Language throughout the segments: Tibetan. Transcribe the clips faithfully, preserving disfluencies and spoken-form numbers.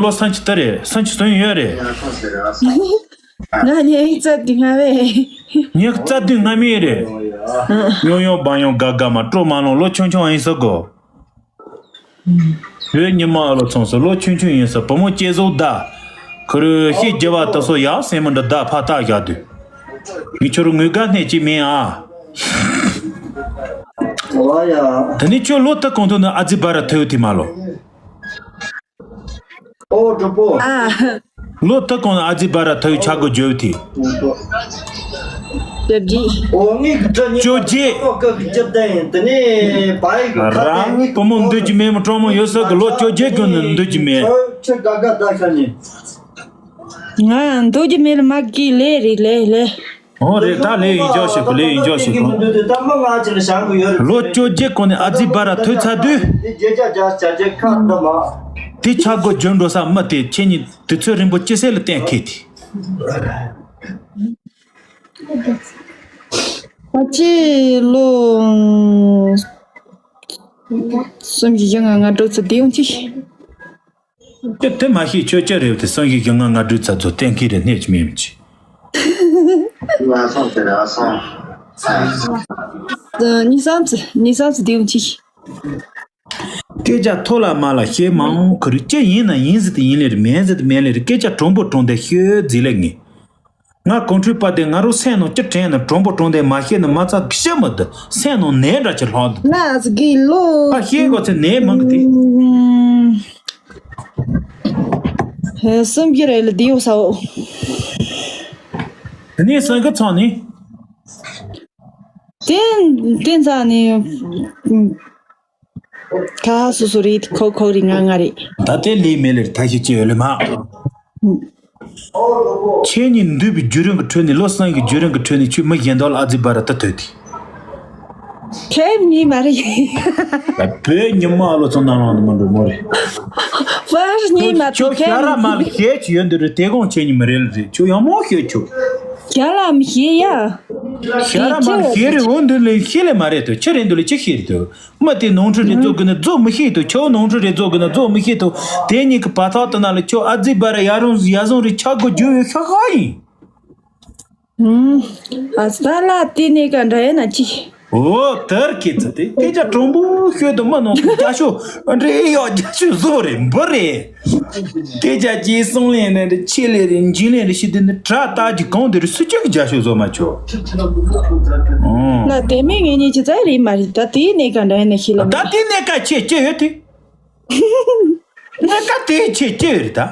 ལོ་སུམ་ཅུ་དེ་རེད། སུམ་ཅུ་སོན་ཡོད་རེད། ང་ཉི་ཤུ་རྩ་བདུན་སྔ་མའི་རེད། ཉི་ཤུ་རྩ་བདུན་སྔ་མའི་རེད། ཡོང་ཡོང་བ་ཡོང་དགའ་དགའ་མ་སྤྲོ་མ་ལོང་། ལོ་ཆུང་ཆུང་ཡིན་ས་གོ། བོད་ཉི་མ་ཨ་ལོ་ཚོང་ས་ལོ་ཆུང་ཆུང་ཡིན་ས། བུ་མོ་སྐྱེ་བཟོ་ད། ཁུ་རུ་ཤི་རྒྱ་བ་ད་སོ་ཡག་སེན་མོ་འདྲ་ད་ཕ་ཐག་བཞག་དུས། ངས་ཁྱོད་རུ་ངུ་དགའ་སྣེ་གཅིག་མིན་ཨ། ད་ནི་ཁྱོད་ལོ་ད་གོང་ཐུག་ན་ཨ་ཙི་བ་ར་ཐོས་ཐི་མ་ལོ། ཨོ་གྲོགས་པོ། ཨ། ལོ་ད་གོང་ན་ཨ་ཙི་བ་ར་ཐོས་ཆ་གོ་བརྗོད་ཐི། བརྗོད་རྗེས། ཨོ་ངའི་གི་ཁྲི་ཉིན་བརྗོད་རྗེས། ཨོ་གི་གི་ཅི་བདེ་ཡིན་དེ་ནས་བ་ཡི་གི་ཁ་རང་བུ་མོ་འདོད་ཀྱི་མེད་མོ་གྲོགས་མོ་ཡོད་ས་གི་ལོ་བཅོ་བརྒྱད་གོང་ན་འདོད་ཀྱི་མེད། ཁྲི་ག་ག་ད་ཤ་ཉིན། ང་འདོད་ཀྱི་མེད་ལ་མ་གི་ལས་རེད་ལས་ལས། ཨོ་རེད། ད་ལས་ཡིན་འཇོག་ཞིག་གི་ལས་ཡིན་འཇོག་ཞིག་གི། ལོ་བཅོ་བརྒྱད་གོང་ནས་ཨ་ཙི་བ་ར་ཐོས་ཚར་དུས། དེ་ཆ་གོ་འཇོན་འགྲོ་ས་མི་དེ་ཁྱེད་གཉིས་དུས་ཚོད་རིང་པོ་ཅི་སེ་ལ་གཏན་འཁེལ་དེ། ཨ་ཅེ་ལོ་སུམ་བཞི་བཞི་ལྔ་ལྔ་དྲུག་ཚོ་དེ་ཡོང་ཅིག་ཅི་དེ་མ་ཤེས་ཁྱོད་ཅི་རེད་དེ། སང་ཞིག་གི་ང་ང་སྒྲུས་ཚ་ཚོ་གཏན་འཁེལ་རེ་གནས་ཀྱི་མེད་མི་ཅི། ལ་སོང་དེ་ལ་སོང་། ཉི་སམ་ཙི་ཉི་སམ་ཙི་དེའུ་ཅི། སྐད་ཆ་ཐོ་ལ་མ་ལ་བཤད་མ་འོང་། ཁུ་རུ་ཅི་ཡིན་ན་ཡིན་ཟི་དེ་ཡིན་ལེ་རེད། མེན་ཟི་དེ་མེན་ལེ་རེད། སྐད་ཆ་གྲུང་པོ་གྲུང་དེ་ཤོད་ཟི་ལེ་ངེ། ང་གོང་ཁྲོས་པ་དེ་ང་རོ་སེམས་ནང་ཅི་དྲན་ན་གྲུང་པོ་གྲུང་དེ་མ་ཤེས་ན་མ་ཚ་གི་ཤི་མི་འདུག་སེམས་ནང་ནད་འདྲ་ཅིག་ལྷག་འདུག་ལ་སི་གི་ལོ། ཨ་ཤེས་གོ་ཚེ་ནད་མང་གི་དེ། ཧེ་སུམ་གྱི་རེ་ལ་དེའུ་སའོ། དེ་ནས་སང་གི་ཚང་ནི། དེ་དེ་ཚ་ནི། ཁ་ཧ་སུ་སུ་རེད། ཁོ་ཁོ་རེད། ང་ང་རེད། ད་དེ་ལས་མེད་ལེར་ད་ཤི་ཅི་ཡོད་ལེ་མ། ཁྱེད་གཉིས་འདུས་པའི་བརྒྱུད་རིམ་གྱི་ཁྲོད་ནས་ལོ་སང་གི་བརྒྱུད་རིམ་གྱི་ཁྲོད་ནས་ཁྱོད་མི་གཞན་དག་ལ་ཨ་ཙི་བ་ར་ད་ཐོས་དེ། ཁྱེད་གཉིས་མ་རེད། བོད་ཉི་མ་ཨ་ལོ་ཚོ་ནང་ལོགས་ནས་མ་འགྲོ་མོ་རེད། བར་གཉིས་མ་ཁྱོད་ཁྱེད་ཁྱོད་ཤ་ར་མ་ལ་ཤེས་ཀྱི་ཡོད་འདི་རེད། དེ་གོང་ཁྱེད་གཉིས་མི་རེད་ལ་རེད། ཁྱོད་ཡང་མོ་ཤེས་ཁྱོད། ཁྱེད་ལ་མི་ཤེས་ཡ། ཤ་ར་མ་ལ་ཤེས་རེད། འོ་འདི་ལས་ཤེས་ལེ་མ་རེད་དོ། ཁྱེད་རེད་འདི་ལས་ཅི་ཤེས་རེད་དོ། མི་དེ་ནོར་འཁྲུལ་རེ་རྫོགས་དགོས་ན་རྫོགས་མི་ཤེས་དོ། ཁྱོད་ནོར་འཁྲུལ་རེ་རྫོགས་དགོས་ན་རྫོགས་མི་ཤེས་དོ། དེ་གཉིས་ཀྱི་བར་ཐག་དེ་ན་ལ་ཁྱོད་ཨ་ཙི་བ་ར་ཡ་རུང་ཡ་བཟུང་རེ་ཆག་སྒོ་རྒྱུ་ཡོད་ཤ་ཤ་ཡིན། ཨ་ཙི་ད་ལ་དེ་ནས་ཀ་འདྲ་ཡོད་ན་ཅི། འོ་དར་ཁྱེད་ཚོ་དེ་སྐད་ཆ་གྲུང་པོ་ཤོད་དོ། མི་ནང་དུ་རྒྱ་ཤོ་འདྲེ་ཡོད། རྒྱ་ཤོ་བཟོ་རེ་འབུ་རེ། སྐད་ཆ་གྱིས་གསུང་ལེན་རེ་ཆེ་ལེ་རེ་འཇིན་ལེ་རེ་ཤི་དེ་ནི་དྲ་ལྟ་གྱི་གང་དེ་རེ་སུ་གཅིག་གི་རྒྱ་ཤོ་བཟོ་མ་ཆོག་ཨོ། ལ་དེ་མིན་ངེད་གཉིས་ཅི་ཙག་རེད་མ་རེད། ད་དེའི་གནས་ཀ་འདྲ་ཡིན་ན་ཤི་ལ་ད་དེའི་གནས་ཀ་ཆེ་ཅི་ཡོད་དེ། གནས་ཀ་དེའི་ཆེ་ཅི་ཡོད་རེད་ད།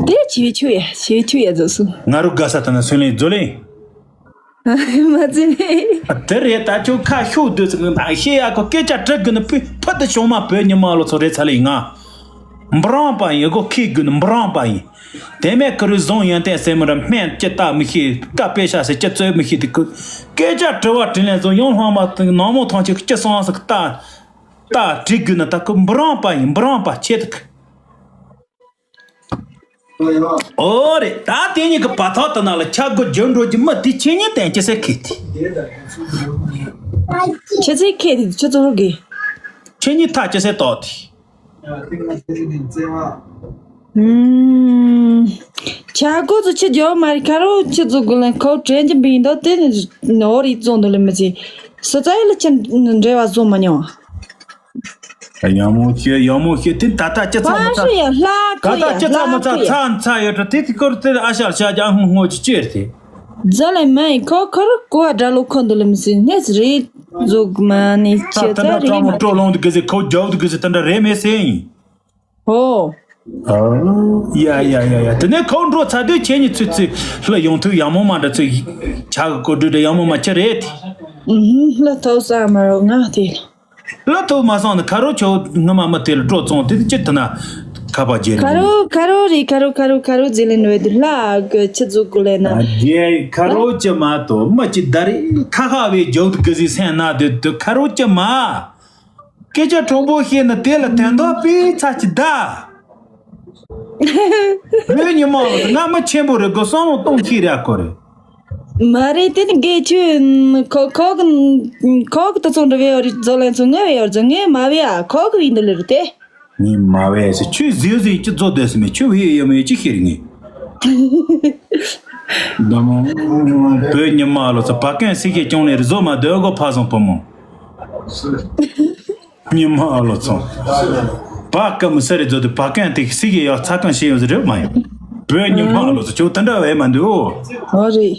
དེ་ཆེ་ཆུ་ཡ་ཆེ་ཆུ་ཡ་བཟོ་སུ། ང་རུ་དགའ་ས་ད་ན་སུན་ལེན་བཟོ་ལེན། མ་ཙི་ནས། དེ་རེད་ད། ཁྱོད་ཁ་ཤོག་དུས་ཙམ་ནང་ཤེས་ཡག་གི་སྐད་ཆ་དྲི་དགོས་ན་ཕུ་ཕུ་དུ་བྱུང་མ་བོད་ཉི་མ་ལོ་ཚོ་རེད་ཚ་ལེ་ང་། འབུ་རང་པ་ཡིན། སྒོ་ཁྱི་དགོས་ན་འབུ་རང་པ་ཡིན། དེ་མེད་ཁུ་རུ་བཟང་ཡོན་ཏན་ཟེར་མི་ར་སྨན་ཅི་ལྟ་མི་ཤེས། ཀ་དཔེ་ཤ་ཟེར་ཅི་རྩོད་མི་ཤེས། དེ་ཁུ་སྐད་ཆ་དྲི་བ་དྲིས་ལན་བཟོ་ཡང་ལྷང་མ་ནང་མོ་ཐང་ཆེ་ཁུ་ཅི་སོང་ཟེར་ལྟ་ལྟ་དྲི་དགོས་ན་ད་ཁུ་འབུ་རང་པ་ཡིན། འབུ་རང་པ་ཆེ་ད་ཁུ། ཨོ་རེད། ད་དེ་གཉིས་ཀྱི་བར་ཐག་དེ་ནང་ལ་ཆག་སྒོ་རྒྱུ་འགྲོ་རྒྱུ་མི་དེ་ཁྱེད་གཉིས་བསྟན་ཅི་སེ་ཁེ་དེ། ཁྱེད་ཚོས་ཁེ་དེ་ཁྱེད་ཚོ་རོགས་དགོས། ཁྱེད་གཉིས་ཐག་ཅི་སེ་བཏགས་དེ། ཨུམ། ཆག་སྒོ་ཚོ་ཁྱི་རྒྱོ་མ་རེད། ཁ་རོ་ཁྱི་ཚོ་དགོས་ལན་ཁོ་དྲན་གྱི་འབིན་འདུག་དེ་ནི་འོ་རེད་བཙོང་འདུག་ལ་མི་ཚེ་སོ་ཙ་ཡི་ལ་ཁྱི་འབྲེལ་བ་བཟོ་མ་མྱོང་། ཡག་མོ་ཤོད། ཡག་མོ་ཤོད། དེ་ད་ལྟ་སྤྱི་ཚོགས་མི་ཚང་། ད་ལྟ་སྤྱི་ཚོགས་མི་ཚང་ཚ་ཚ་ཡོད་འགྲོ། དེ་དེ་སྐོར་དེ་ཨ་ཤ་ཤ་རྒྱ་ཧུང་ཧུང་ཅི་ཅེར་དེ། རྫ་ལ་མ་ཡིན་ཁོ་ཁོ་རུ་གོ་བ་དགྲ་ལོ་ཁོ་འདུག་ལ་མི་སྲིད་གནས་རེད་ཟུག་མ་ནི་ད་ཁྱེད་ད་ཚ་ལྟ་རེད་ཀྲང་མོ་མ་སྤྲོ་ལོང་དུ་གི་ཟེ་ཁོ་རྒྱབ་དུ་གི་ཟེ་ད་འདྲ་རེད་མེད་སེ་ཡིན། ཨོ། ཨ། ཡ་ཡ་ཡ་ཡ། དེ་ནས་ཁོ་འགྲོ་ཚར་དུས་ཁྱེད་གཉིས་ཚུད་ཚུད་ལྷ་ཡོང་ཐུབ་ཡག་མོ་མ་འདྲ་ཚུད་ཆ་གི་གོ་སྒྲུབ་འདྲ་ཡག་མོ་མ་ཁྱེད་རེད། ཨུ་ཧུ་ལྷ་ཐོབ་ས་མ་རོགས་ང་དེ། ལོ་ཐོག་མ་སོང་ནི་ཁ་རོ་ཆོ་ངོ་མ་མི་དེ་ལ་སྤྲོ་བཙོང་དེ་ཅི་ཐུ་ན་ཁ་པ་རྒྱལ་ཁ་རོ་ཁ་རོ་རི་ཁ་རོ་ཁ་རོ་ཁ་རོ་ཟི་ལིན་བེ་དུ་ལ་གི་ཆི་ཟུག་གུ་ལེ་ན། རྒྱལ་ཁ་རོ་ཅི་མ་ཏོ་མི་ཅི་ད་རི་ཁ་ཁ་བའི་རྒྱོག་དུ་གི་ཟི་སེན་ན་དེ་དུ་ཁ་རོ་ཅི་མ། སྐད་ཆ་གྲུང་པོ་བཤད་ན་དེ་ལ་དོན་དག་པའི་ཚ་ཅི་ད། བོད་ཉི་མ་ང་མི་ཆེན་པོ་རེད་གི་བསམ་བློ་གཏོང་ཤེས་རེད་ཁོ་རེད། མ་རེད་དེ་ནི་དགེ་ཆོས་ཁོ་ཁོ་གི་ཁོ་གི་ཏུ་ཚོང་འདྲི་བའི་ཡོད་རེད་ཛོ་ལན་ཚོ་ངའི་བའི་ཡོད་རེད་ངའི་མ་བའི་ཨ་ཁོ་གི་བའི་འདི་ལི་རུ་དེ། ངས་མ་བས་ཟེར། ཁྱོད་ཟིའུ་ཟིའུ་ཅི་བཟོ་འདོད་ཟེར་མེད། ཁྱོད་བས་ཡོད་མེད་ཅི་ཤེས་རེད་ངས། ད་མོ། བོད་ཉི་མ་ལོ་ཚོ་བ་ཀན་སི་ཀེ་ཅུང་ལེ་རི་བཟོ་མ་འདོད་གོ་ཕ་བཟང་བུ་མོ། ཉི་མ་ལོ་ཚོ། བ་ཀ་མི་སི་རི་བཟོ་དུ་བ་ཀན་དེ་སི་ཀེ་ཡག་ཚ་ཀན་ཤེས་ཡོད་ཟེར་རེད་མ་ཡོད། བོད་ཉི་མ་ལོ་ཚོ་ཁྱོད་དེ་འདྲ་བས་མ་འདུག་ཨོ་རེད།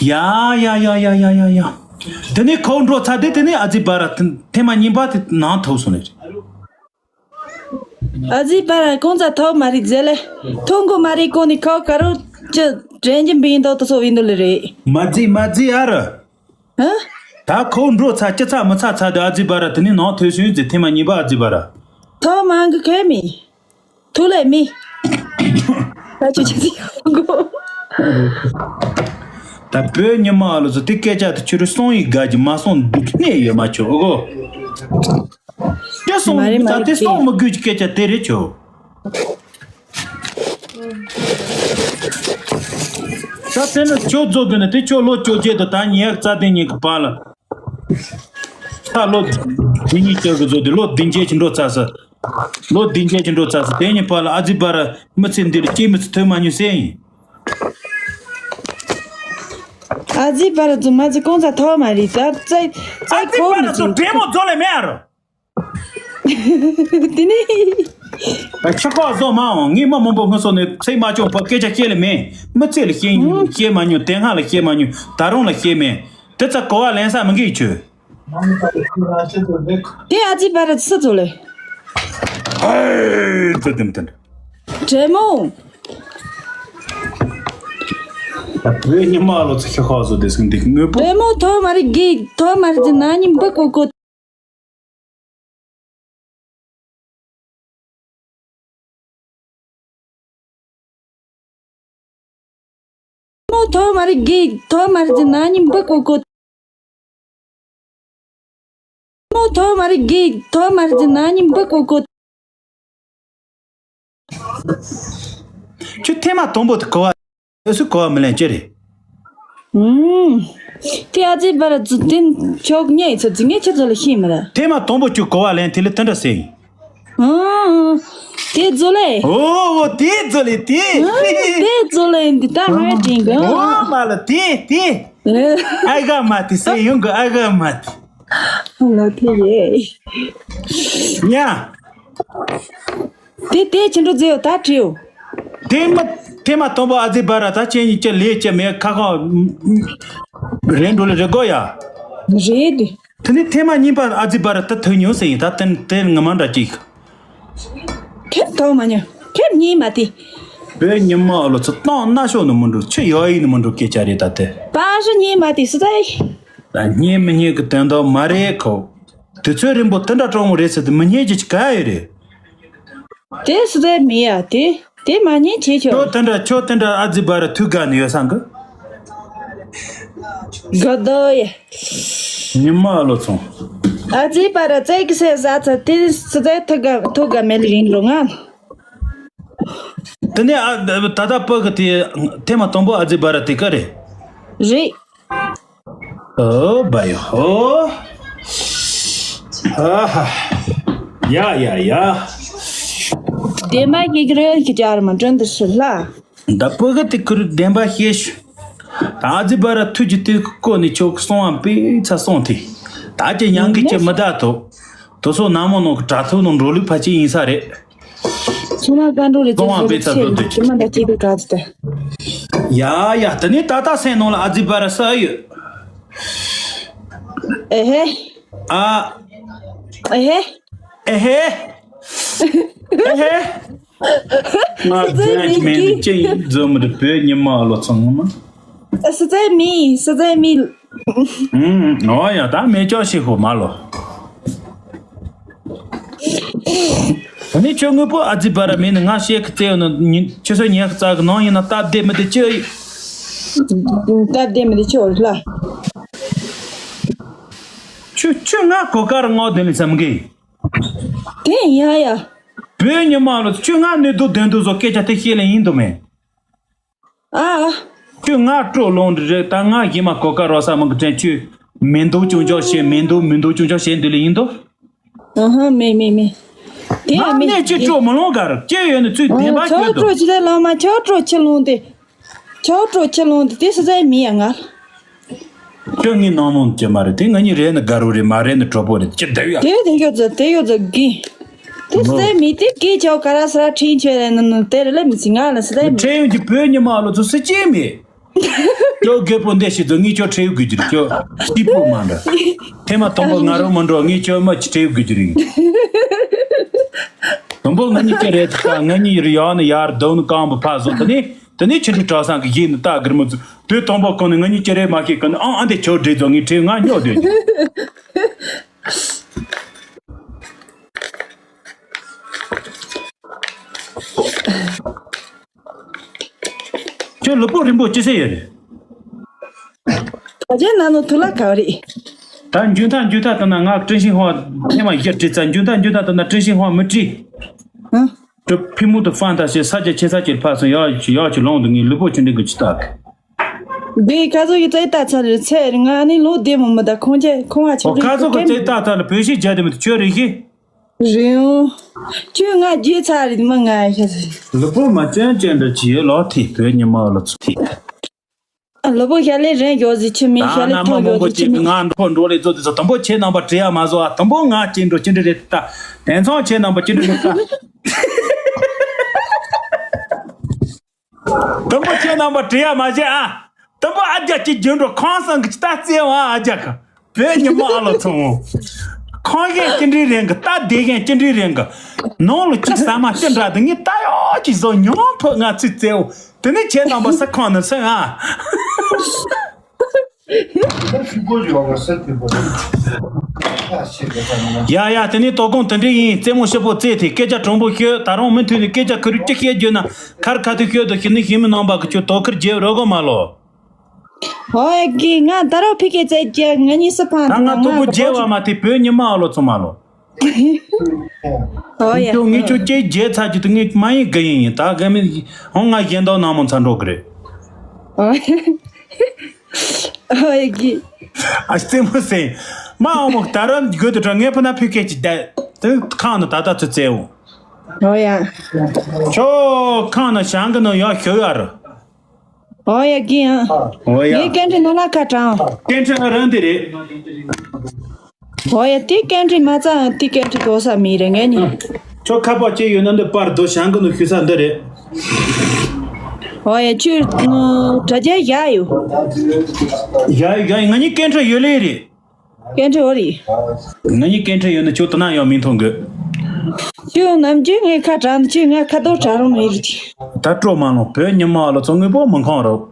ཡ་ཡ་ཡ། དེ་ནས་ཁོ་འགྲོ་ཚར་དེ་དེ་ནས་ཨ་ཙི་བ་ར་ཐེ་མ་གཉིས་པ་དེ་ནང་ཐུག་སོང་ནས། ཨ་ཙི་བ་ར་གང་ཙམ་ཐོག་མ་རིག་ཟེར་ལེ། ཐོག་མགོ་མ་རིག་གོ་ནི་ཁོ་ག་རུ་ཅི་དྲན་གྱི་འབིན་དོ་དོ་སོ་ཡིན་དོ་ལེ་རེད། མ་ཙི་མ་ཙི་ཨ་ར། ཧ། ད་ཁོ་འགྲོ་ཚར་ཅི་ཚར་མི་ཚར་ཚར་དེ་ཨ་ཙི་བ་ར་དེ་ནས་ནང་ཐུག་སོང་ཟེར་ཐེ་མ་གཉིས་པ་ཨ་ཙི་བ་ར། ཐོག་མ་གི་ཁེ་མི། ཐུགས་ལས་མི། ད་ཆུ་ཆུ་ཚིག་གོ། ད་བོད་ཉི་མ་ལོ་ཚོ་དེ་སྐད་ཆ་དེ་ཆུ་རུ་སོང་ཡི་དགའ་གི་མ་སོང་འདུག་གནས་ཡོད་མ་ཆོག་གོ། དེ་སོང་མ་རེད་མ་ད་རེད་དེ་སོང་མི་དགོས་ཀྱི་སྐད་ཆ་དེ་རེད་ཆོག་ད་དེ་ནི་ཆོག་རྫོགས་དགོས་ན་དེ་ཆོག་ལོ་བཅོ་བརྒྱད་དང་ད་ཉི་ཤུ་རྩ་བདུན་ཉིན་གྱི་བར་ལ། ད་ལོ་བདུན་ཉིན་བཅོ་གི་བཟོ་དེ་ལོ་བདུན་བརྒྱད་ཀྱི་འགྲོ་ཚར་ས། ལོ་བདུན་བརྒྱད་ཀྱི་འགྲོ་ཚར་ས་དེ་ཉིན་བར་ལ་ཨ་ཙི་བ་ར་མི་ཚེ་འདི་ལ་སྐྱེས་མི་ཚེ་ཐོས་མ་མྱོང་ཟེར་ཡིན། ཨ་ཙི་བ་ར་རྫུན་མ་ཙི་གོང་ཚ་ཐོག་མ་རེད་ད་ཙི་ཙི་ཨ་ཙི་ཁོ་བ་མི་ར་ཚོ་ཚིག་བྲེ་མོ་རྫོགས་ལས་མེད་ཨ་རོ། དེ་ནི། ཨ་ཁྱི་ཁོག་བཟོ་མ་འོང་། ངས་མི་མང་པོ་སྔོན་སོང་ནས་ཚིག་མ་བྱུང་བ་སྐད་ཆ་བཤད་ལེ་མེད། མི་ཚེ་ལ་བཤད་ཨུ། བཤད་མ་མྱོང་། དེ་སྔ་ལ་བཤད་མ་མྱོང་། ད་རུང་ལ་བཤད་མེད། དེ་ཚ་གོ་བ་ལེན་ས་མི་འགིག་ཆུ། དེ་ཨ་ཙི་བ་ར་སུ་ཚོ་ལེ། ཧེ་ཙི་དེམ་དེམ། བྲེ་མོ། ད་བོད་ཉི་མ་ལོ་ཚོ་ཁྱི་ཁོག་བཟོ་དེ་སུ་འདི་དངོས་པོ། བྲེ་མོ་ཐོག་མ་རེད་གི་ཐོག་མ་རེད་ན་ཉིན་འབུ་ཀོ་ཀོ། མོ་ཐོག་མ་རེད་གི་ཐོག་མ་རེད་ཟེར་ན་ཉིན་འབུ་ཀོ་ཀོ། མོ་ཐོག་མ་རེད་གི་ཐོག་མ་རེད་ཟེར་ན་ཉིན་འབུ་ཀོ་ཀོ། ཁྱོད་ཐེངས་མ་དང་པོ་དེ་གོ་བ། ཨེ་སུ་གོ་བ་མི་ལེན་ཅི་རེད། ཨུམ། དེ་ཨ་ཙི་བར་རྫུ་དེ་ཆོག་ཉེ་ཚོ་རྫུ་ངས་ཁྱེད་ཚོ་ལ་ཤེས་མི་ར། ཐེངས་མ་དང་པོ་ཁྱོད་གོ་བ་ལེན་དེ་ལས་དེ་འདྲ་ཟེར་ཡིན། ཨུམ། དེ་རྫུ་ལེ། ཨོ་ཨོ་དེ་རྫུ་ལེ་དེ། ཨུམ། དེ་རྫུ་ལེ་འདི་ད་ཧ་ཅིང་གི། ཨོ་མ་ལ་དེ་དེ། ཨུམ། ཨ་ག་མ་དེ་ཟེར་ཡོང་གི་ཨ་ག་མ་དེ། ལ་དེ་ཡེ། ཉ། དེ་དེ་ཁྱེད་འགྲོ་རྫས་ཡོད་ད་བྲིའོ། དེ་མ་དེ་མ་དང་པོ་ཨ་ཙི་བར་ད་ཁྱེད་གཉིས་ཀྱི་ལས་ཀྱི་མེད་ཁ་ཁ། རེད་འགྲོ་ལེ་རེད་གོ་ཡ། རེད། དེ་ནི་ཐེངས་མ་གཉིས་པ་ཨ་ཙི་བར་ད་ཐུག་མྱོང་ཟེར་ཡིན་ད་དེ་དེ་ངོ་མ་འདྲ་ཅིག་ཁེབ་ཐོག་མ་ཉོ། ཁེབ་གཉིས་མ་དེ། བོད་ཉི་མ་ལོ་ཚོ་སྟོང་ན་ཤོག་ནི་མི་འགྲོ་ཆུ་ཡོ་ཡིན་ནི་མི་འགྲོ་སྐད་ཆ་རེད་ད་དེ། པ་ཧྲི་གཉིས་མ་དེ་སུ་ད་ཡིན། ད་རྙེད་མི་རྙེད་ཀྱི་དོན་དག་མ་རེད་ཁོ། དུས་ཚོད་རིང་པོ་དེ་འདྲ་གྲོགས་མོ་རེད་ཟེར་དུས་མི་རྙེད་ཀྱི་ཅི་ག་ཡོད་རེད། དེ་སུ་ཚད་མི་ཡ་དེ་དེ་མ་རྙེད་བྱེད་ཆོག་ཁྱོད་དེ་འདྲ་ཁྱོད་དེ་འདྲ་ཨ་ཙི་བར་ཐུག་ག་ནི་ཡོད་སང་གི། ག་དོ་ཡ། ཉི་མ་ལོ་ཚོང་། ཨ་ཙི་བར་ཚད་ཀྱི་སེ་ཟ་ཚ་དེ་སུ་ཚད་ཐུག་ག་ཐུག་ག་མེད་ལ་ཡིན་རུང་ང་། དེ་ནས་ཨ་ད་ལྟ་བུ་གི་དེ་ཐེངས་མ་དང་པོ་ཨ་ཙི་བར་དེ་ག་རེད། རེད། ཨོ་བ་ཡོ་ཧོ། ཨ་ཧ། ཡ་ཡ་ཡ། བདེན་པ་སྐྱེ་གི་རེད་ཁྱེད་ཅག་ར་མ་དྲན་དུ་སུ་ལ། ད་པོ་གི་དེ་ཁུར་བདེན་པ་ཤེས་ཤུ། ད་ཨ་ཙི་བ་ར་ཐུག་གི་དེ་ཀོ་ནི་ཆོག་གི་སོང་བ་པི་ཚ་སོང་དེ། ད་ཀྱི་ཉང་གི་ཀྱི་མི་ད་དོ། དོ་སོ་ན་མོ་ནོ་གི་དྲ་ཐུག་ནོ་འགྲོ་ལུགས་ཕ་ཅི་ཡིན་ས་རེད། ཚོང་མ་ཀ་འགྲོ་རེད་ཚོང་བ་པེ་ཚ་དོ་དེ་ཀྱི་མ་ད་ཀྱི་དེ་ག་ཚི་ད། ཡ་ཡ་ད་ནི་ད་ད་སེ་ནོ་ལ་ཨ་ཙི་བ་ར་ས་ཡོད། ཨེ་ཧེ། ཨ། ཨེ་ཧེ། ཨེ་ཧེ། ཨེ་ཧེ། ང་རྫུན་མེད་ཀྱི་ཅི་ཡིན་རྫུན་མི་འདུག་བོད་ཉི་མ་ལོ་ཚང་མ། སུ་ཚད་མི་སུ་ཚད་མི། ཨུམ་ཨོ་ཡ་ད་མེ་ཅོག་ཤི་ཧོ་མ་ལོ། ད་ནི་ཁྱོད་དངོས་པོ་ཨ་ཙི་བ་ར་མེད་ནི་ང་ཤེས་ཀི་ཙེ་ཡོད་ནི་ཁྱོད་ཚོ་ཉལ་ཀི་རྩ་གི་ནང་ཡིན་ན་སྟབས་བདེ་མི་བདེ་ཅི་ཡོད། སྟབས་བདེ་མི་བདེ་ཅི་ཡོད་ལ། ཁྱོད་ཁྱོད་ང་གོ་ཀ་ར་ངོ་དེ་ནི་བསམ་གི། དེ་ཡ་ཡ། བོད་ཉི་མ་ལོ་ཁྱོད་ང་གནས་དུ་དོན་དུ་བཟོ་སྐད་ཆ་དེ་བཤད་ལེ་ཡིན་དུ་མེད། ཨ། ཁྱོད་ང་སྤྲོ་ལོང་འདི་རེད་ད་ང་གཞི་མ་གོ་ཀ་རོ་ས་མང་གི་དྲན་ཁྱོད་མེ་འདུག་ཅུང་ཅོག་བཤད་མེ་འདུག་མེ་འདུག་ཅུང་ཅོག་བཤད་འདི་ལེ་ཡིན་དུ། ཨ་ཧ་མེད་མེད་མེད། དེ་ཡང་མ་མེད་གནས་ཅི་སྤྲོ་མི་ལོང་གར་སྐྱེ་ཡོད་ནི་ཚུལ་བདེན་པ་ཁྱོད་དུ། ཁྱོད་སྤྲོ་ཅི་ལས་ལོང་མ་ཁྱོད་སྤྲོ་ཁྱི་ལོང་དེ། ཁྱོད་སྤྲོ་ཁྱི་ལོང་དེ་དེ་སུ་ཟའི་མི་ཡ་ང་། ཁྱོད་ངའི་ནང་མོང་གྱི་མ་རེད་དེ། ང་གཉིས་རེད་ནི་དགའ་རོ་རེད་མ་རེད་ནི་གྲོགས་པོ་རེད་ཁྱི་བསྡད་ཡ། དེ་དེ་ཡོད་ཙི་དེ་ཡོད་ཙི་གི། དེ་སུ་ཟའི་མི་དེ་གི་ཁྱོད་ག་ར་ས་ར་ཁྲིན་ཆོད་རེད་ནི་ནི་དེ་རེད་ལ་མི་སྲིད་ང་ལ་སུ་ཟའི་མི། ཁྲེལ་ཡོད་ཀྱི་བོད་ཉི་མ་ལོ་ཚོ་སུ་སྐྱེས་མེད། ཁྱོད་རྒད་པོ་འདི་ཞིག་ཏུ་ངས་ཁྱོད་ཁྲེལ་དགོས་ཀྱི་རེད་ཁྱོད་སྐྱིད་པོ་མ་འདྲ། ཐེངས་མ་དང་པོ་ང་རང་མ་འགྲོ་ངས་ཁྱོད་མ་ཅི་ཁྲེལ་དགོས་ཀྱི་རེད། དང་པོ་ང་གཉིས་ཀྱི་རེད་ད་ང་གཉིས་རི་ཡག་ནི་ཡར་རྡོ་ནི་རྐང་པ་ཕར་བཟོ་དེ་ནས་དེ་ནས་ཆུ་འབྲི་གྲྭ་ཚང་གི་ཡིན་ནི་ད་སྒེར་མོ་ཚོ་དུས་དང་པོ་གོང་ནས་ང་གཉིས་ཀྱི་རེད་མ་ཤེས་གི་ནི་ཨང་ཨ་འདི་ཁྱོད་འདྲེ་ཚོ་ངས་ཁྲེལ་ང་སྨྱོ་སྡོད་ཀྱི། ཁྱོད་ལུས་པོ་རིང་པོ་ཅི་ཟེར་ཡོད་རེད། ད་ཅན་ན་ནོ་ཐུ་ལ་ག་རེད། ད་འཇུ་ཐག་འཇུ་ཐག་ད་ན་ང་ཀྲིན་ཤིང་ཧོ་ཐེ་མ་ཡེ་ཀྲི་ཙ་འཇུ་ཐག་འཇུ་ཐག་ད་ན་ཀྲིན་ཤིང་ཧོ་མི་ཀྲི། ཧ། ཀྲི་ཕི་མུ་དུ་ཧྥན་ད་ཤེ་ས་ཀྱ་ཆེ་ས་ཀྱ་ཕ་སོ་ཡ་ཡ་ཅི་ལོང་དུ་ངའི་ལུས་པོ་ཅི་འདྲི་གི་ཅི་ཐག་དེ་ཁ་ཚོ་ཡི་ཙེ་ད་ཚ་རེད་ཚེ་རེད་ང་ནི་ལོ་བདེ་མོ་མི་ད་ཁོང་ཅེ་ཁོང་ཨ་ཆོ་ཨོ་རེད་ཁ་ཚོ་གི་ཙེ་ད་ཚ་ལ་བོད་ཤིག་རྒྱ་དེ་མི་ད་ཆོ་རེད་ཤི། རེད་འོང་། ཁྱོད་ང་རྒྱུས་ཚ་རེད་མ་ང་ཤ་ཚ། ལུས་པོ་མ་ཅན་ཅན་འདྲ་ཅི་ཡོད་ལོ་ཐི་བོད་ཉི་མ་ལོ་ཚུ་ཐི། ལུས་པོ་ཤ་ལས་རན་ཡོད་ཟི་ཆི་མི་ཤ་ལས་ཐོ་ཡོད་ཟི་ཆི་མི། ང་འགྲོ་འགྲོ་ལས་ཚོ་དེ་ཚོ་དང་པོ་ཁྱེད་རྣམ་པ་བྲེལ་ཡ་མ་བཟོ་ཨ་དང་པོ་ང་ཅི་འགྲོ་ཅི་འདྲ་རེད་ད། དེང་སང་ཁྱེད་རྣམ་པ་ཅི་འདྲ་རེད་ད། དུམ་བུ་ཁྱེད་རྣམ་པ་བྲེལ་ཡ་མ་བྱེད་ཨ། དུམ་བུ་ཨ་རྒྱ་ཅིག་རྒྱུན་འགྲོ་ཁང་སང་གི་ད་རྩེ་བ་ཨ་རྒྱ་ག་བོད་ཉི་མ་ཨ་ལོ་ཚང་། ཁང་གཞན་ཅི་འདྲའི་རིང་གི་ད་སྡེ་གཞན་ཅི་འདྲའི་རིང་གི་ནང་ལ་ཅིག་ཟ་མ་ཅི་འདྲ་དུ་ངས་ད་ཡོ་ཅིག་བཟོ་མྱོང་ཕོད་ང་ཚོས་རྩེའོ། དེ་ནས་ཁྱེད་རྣམ་པ་ས་ཁང་ནས་སོང་ཨ། ཡ་ཡ་དེ་ནས་དོ་དགོང་དེ་འདྲ་ཡིན་རྩེད་མོ་ཞིབ་པོ་རྩེས་ཏེ་སྐད་ཆ་དྲང་པོ་ཤོད་ད་རུང་མུ་མཐུད་ནས་སྐད་ཆ་ཁུར་ཅི་བཤད་རྒྱུ་ན་ཁར་ཁ་ཐུག་ཤོད་དུ་ཤི་ནི་ཤི་མི་ནང་པ་གི་ཆུ་དོ་ཁུར་རྒྱབ་རོགས་གོ་མ་ལོ། ཧོ་ཡ་གི་ང་ད་རུང་ཕི་ཀེ་ཙེ་རྒྱ་ང་གཉིས་སུ་ཕང་ད་ང་ཐུག་པོ་རྒྱལ་བ་མ་དེ་བོད་ཉི་མ་ཨ་ལོ་ཚོ་མ་ལོ། ཧོ་ཡ། ཁྱོད་ངས་ཁྱོད་ཅེས་རྒྱལ་ཚ་རྒྱུ་དུ་ངས་མ་ཡིན་གི་ཡིན་ཡིན་ད་ག་མི་ཧོ་ང་གཞན་དག་ནང་མོ་ཚ་འགྲོ་གི་རེད། ཨོ་ཡ་གི། ཨ་རྩེད་མོ་ཟེར། མ་འོ་མོ་ད་ར་དགོད་དུ་དྲ་ངས་ཕུ་ན་ཕུ་ཁེ་ཅི་བསྡད། དེ་ཁང་ནི་ད་ལྟ་ཚུ་རྩེའོ། ཨོ་ཡ། ཁྱོ་ཁང་ནི་ཞང་གི་ནི་ཡ་ཤོ་ཡ་རུ། ཨོ་ཡ་གི་ཡ། ཨོ་ཡ། ངས་ཀན་ཁྲི་ནོ་ལ་ཁ་དྲང་། ཀན་ཁྲི་ཨ་རང་དེ་རེད། ཨོ་ཡ་དེ་ཀན་ཁྲི་མ་ཚང་དེ་ཀན་ཁྲི་དོ་ས་མི་རེད་ངས་ནི། ཁྱོ་ཁ་པར་ཅི་ཡོད་ན་འདི་པར་དོ་ཞང་གི་ནི་ཤུ་ས་འདི་རེད། ཨོ་ཡ་ཁྱོད་དྲ་རྒྱ་བཞག་ཡོད། བཞག་ཡོད་བཞག་ཡོད་ང་གཉིས་ཀན་ཁྲི་ཡོད་ལེ་རེད། ཀན་ཁྲི་ཨོ་རེད། ང་གཉིས་ཀན་ཁྲི་ཡོད་ན་ཁྱོད་དུ་ན་ཡང་མིང་མཐོང་གི། ཁྱོད་ནམ་རྒྱུན་ངའི་ཁ་དྲང་ཁྱོད་ང་ཁ་དོག་དྲང་རུང་མི་རེད། ད་སྤྲོ་མ་ལོང་བོད་ཉི་མ་ལོ་ཚོ་དངོས་པོ་མི་མཁོང་རོགས།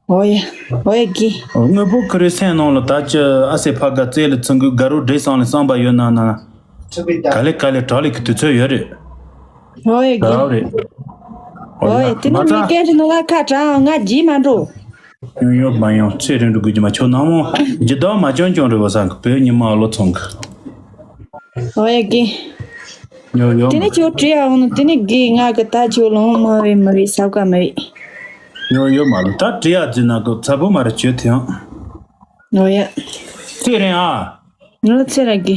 ཨོ་ཡ། ཨོ་ཡ་གི། དངོས་པོ་ཁུ་རེ་སེམས་ནང་ལ་ད་ཅི་ཨ་སེ་ཕ་ག་རྩེ་ལ་ཚང་གི་དགའ་རོགས་འདྲེ་སང་ལ་བསམ་པ་ཡོད་ན་ན། ག་ལེ་ག་ལེ་གྲག་ལེ་གི་དུས་ཚོད་ཡོད་རེད། ཨོ་ཡ་གི། རག་རེད། ཨོ་ཡ་དེ་ནི་མི་སྐད་ཅིག་ནང་ལ་ཁ་དྲང་ང་རྗེས་མ་འགྲོ། ཡོང་ཡོད་མ་ཡོང་ཚེ་རིང་འགྲོ་དགོས་ཀྱི་མ་ཆོག་ནང་མོ་ཇི་ལྟར་མ་བྱོན་ཀྱང་རེ་བ་སང་གི་བོད་ཉི་མ་ཨ་ལོ་ཚང་གི། ཨོ་ཡ་གི། ཡོ་ཡོ། དེ་ནི་ཁྱོད་བྲིས་ཡ་འོང་ནི་དེ་ནི་གི་ང་གི་ད་ཁྱོད་ལོང་མ་རེད་མ་རེད་ས་ཀ་མ་རེད། ཡོ་ཡོ་མ་ལོ་ད་བྲིས་ཡ་ཟིན་ན་གི་ཚ་པོ་མ་རེད་ཁྱོད་དེ་ཡང་། ཨོ་ཡ། ཚེ་རིང་ཨ། ང་ཚེ་ར་གི།